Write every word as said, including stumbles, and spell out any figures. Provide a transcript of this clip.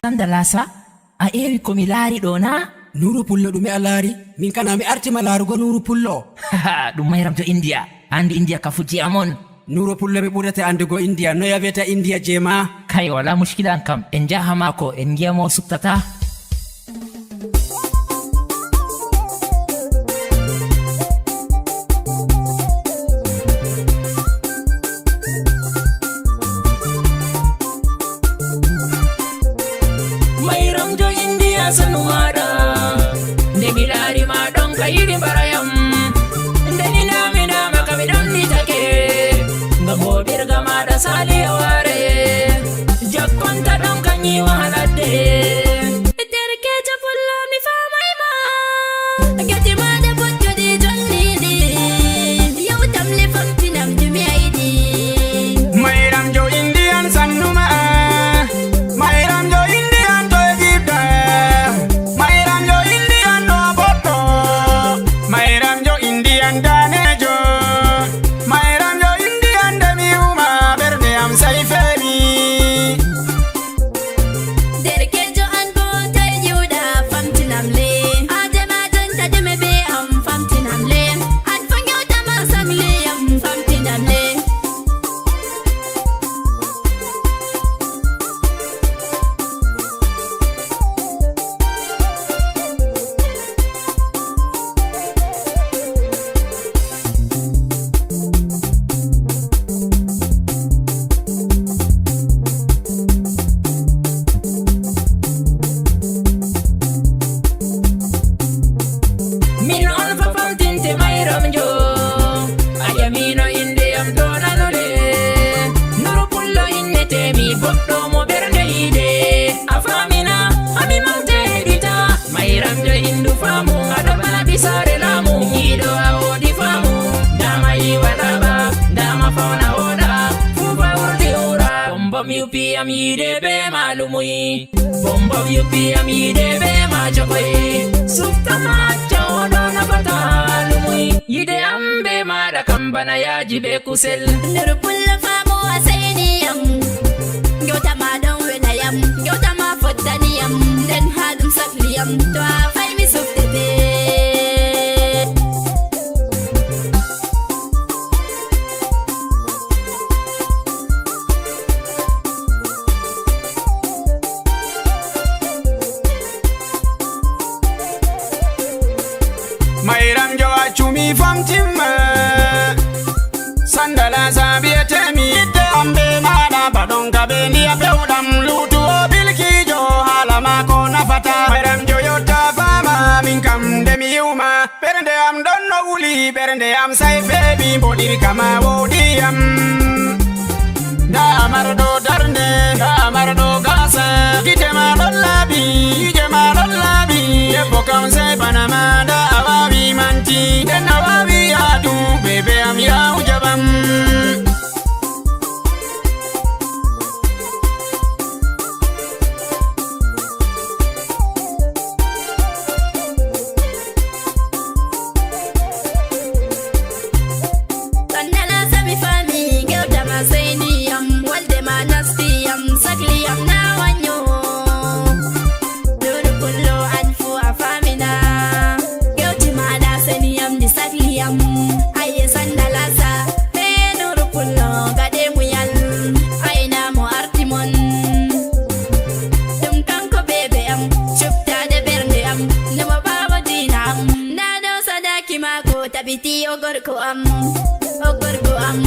Sandalasa, a eewi ko mi laari ɗo na? Nuuru Pullo, ɗume a laari? Min kana mi arti ma laarugo Nuuru Pullo. Ɗum Mayram jo Indiya. Anndi Indiya ka fujji am on. Nuuru Pullo, mi ɓurata anndugo Indiya. Noy a wiyata Indiya je ma? Kay, wala mushkila an kam. En njaha maako, en ngi'a mo o suɓtata. Mayram jo Indiya sanu maɗa. Nde mi laari ma ɗon ka yiɗi mbarayam. Nde ni nami nama ka mi ɗon nitake. Ngam hoɓirga maɗa sali a ware. Jakkonta ɗon ka nyiwa haladde. Derkejo pullo mi famay ma. Gati maɗa bojjoɗi jonni ɗi. Yewtam le famtinam ɗum yayɗi. Mayram jo Indiyan sannu ma'a. Mayram jo Indiyan to Egipta. Mayram jo Indiyan ɗo Botto. Mayram jo Indiyan danejo. Mayram jo Indiyan de mi uma ɓernde am sai femi. Derkejo an bo tawi ƴiwɗa famtinam le. Adema jonta deme be am famtinam le. An fo ngewtama samli am famtinam le. Min on fo famtinte Mayram jo. A ƴamino inde yam to nanole. Nuru Pullo innetemi, goɗɗo mo ɓernde yiide. A famina, ami mawte heɗita. Mayram jo indu faamu, aɗa bana bisare laamu. Yiɗo a woodi faamu, dama yiwa laaɓa, dama fauna woɗa. Fufa wurti ura, bombom yupi am yiide be malumui. Bombom yupi am yiide be ma jogoy. Sufta ma acca oɗo nafata lumui. Yiide am be maɗa kam bana yaaji be kusel. Nuru Pullo faamu a seyni yam. Ngewta ma ɗon wela yam. Ngewta ma fottani yam. Nden ha ɗum sakli yam. To a fay mi suftete. Mayram jo accu mi famtimma. Sandalasa mbiyetemi yiɗde am be maɗa baɗon ka be ndiya pewɗam lutu o bilkijo hala mako nafata. Mayram jo yotta fama min kam nde mi yiwma. Ɓernde am ɗon no wuli, ɓernde am sai feewi, mboɗirka ma woodi yam. Nda a marɗo darnde, nda a marɗo gaasa, gite ma ɗon laaɓi, yiide ma ɗon laaɓi. Debbo kam sai bana ma, nda a waawi manti, nden a waawi yaadu, bebe am yahu jaɓam. Sandalasa mi fami, gewta ma seyni yam, wolde ma nasti yam, sakli yam na wanyo. Nuru Pullo an fu a famina, gewti ma ɗa seni yam, ndi sakli yam. Aye Sandalasa, be Nuru Pullo, gade muyal, ayna mo arti mon. Ɗum kanko bebe am, cuɓtade ɓernde am, nemo ɓaawo diina am. Nda ɗo sadaki maako tabiti o gorko am, o gorko am.